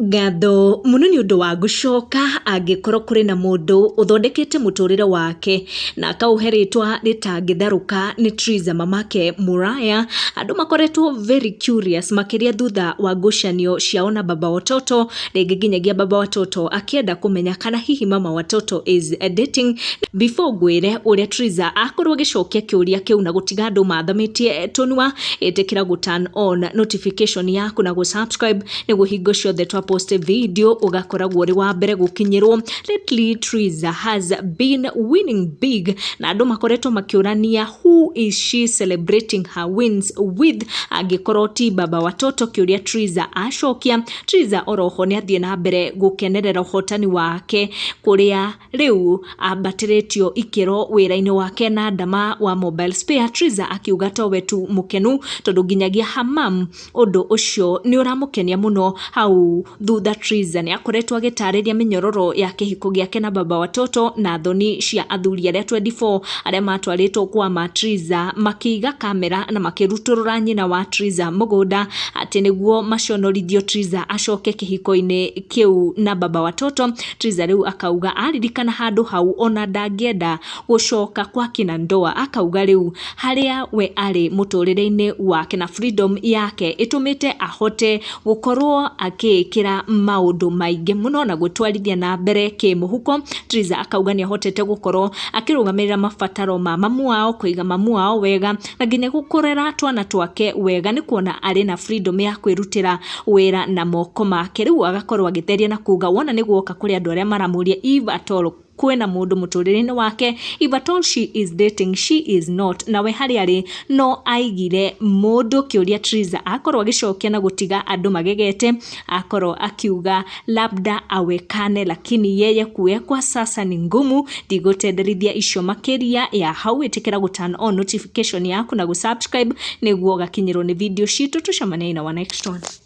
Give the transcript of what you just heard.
Ngatho mũno nĩ ũndũ wa gũcoka angĩkorwo kũrĩ na mũndũ ũthondekete mũtũrĩre wake na akaũhe rĩtwa rĩtangĩtharũka nĩ Triza mamake Muraya. Andũ makoretwo very curious makĩria thutha wa ngucanio ciao na baba watoto, rĩngĩ nginyagia baba watoto akĩenda kũmenya kana hihi mama watoto is dating. Before ngwĩre ũrĩa Triza akorwo agĩcokia kĩũria kĩu na gũtiga andũ mathamĩtie tũnua, ĩtĩkĩra gũ turn on notification yaku na gũ subscribe nĩguo hingo ciothe twa post video ũgakoragwo ũrĩ wa mbere gũkinyĩrwo. Lately Triza has been winning big na andũ makoretwo makĩũrania who is she celebrating her wins with, angĩkorwo ti baba watoto, kĩũria Triza acokia. Triza oroho nĩ athiĩ na mbere gũkenerera ũhotani wake kũrĩa rĩu ambatĩrĩtio ikĩro wĩra-inĩ wake na Ndama wa Mobile Spare. Triza akiuga towe tu mũkenu tondũ nginyagia Hamam ũndũ ũcio nĩ ũramũkenia mũno. Hau thutha Triza nĩ akoretwo agĩtarĩria mĩnyororo ya kĩhiko gĩake na baba watoto na thoni cia athuri arĩa 24 arĩa matwarĩtwo kwa ma Triza makĩiga kamera na makĩrutũrũra nyina wa Triza mũgũnda atĩ nĩguo maconorithio Triza acoke kĩhiko-inĩ kĩu na baba watoto. Triza rĩu akauga aririkana handũ hau ona ndangĩenda gũcoka kwa kina ndoa, akauga rĩu harĩa we arĩ mũtũrĩre-inĩ wake na freedom yake ĩtũmĩte ahote gũkorwo akĩĩkĩra maũndũ maingĩ mũno na gwĩtwarithia na mbere kĩmũhuko. Triza akauga nĩ ahotete gũkorwo akĩrũgamĩrĩra mabataro ma mamu wao, kũiga mamu wao wega na nginya gũkũrera twana twake wega nĩ kuona arĩ na freedom ya kwĩrutĩra wĩra na moko make. Rĩu agakorwo agĩtheria na kuga wona nĩ guoka kũrĩ andũ arĩa maramũria if at all kwĩna mũndũ mũtũrĩre-inĩ wake, if at all she is dating, she is not, nawe harĩa arĩ no aigire mũndũ. Kĩũria Triza akorwo agĩcokia na gũtiga andũ magegete, akorwo akiuga labda awekane lakini yeye kuwekwa sasa ni ngumu. Ndigũtenderithia icio makĩria ya hau, ĩtĩkĩra gũ turn on notification yaku na gũ subscribe nĩguo ũgakinyĩrwo nĩ video citũ. Tũcemanie na wa next one.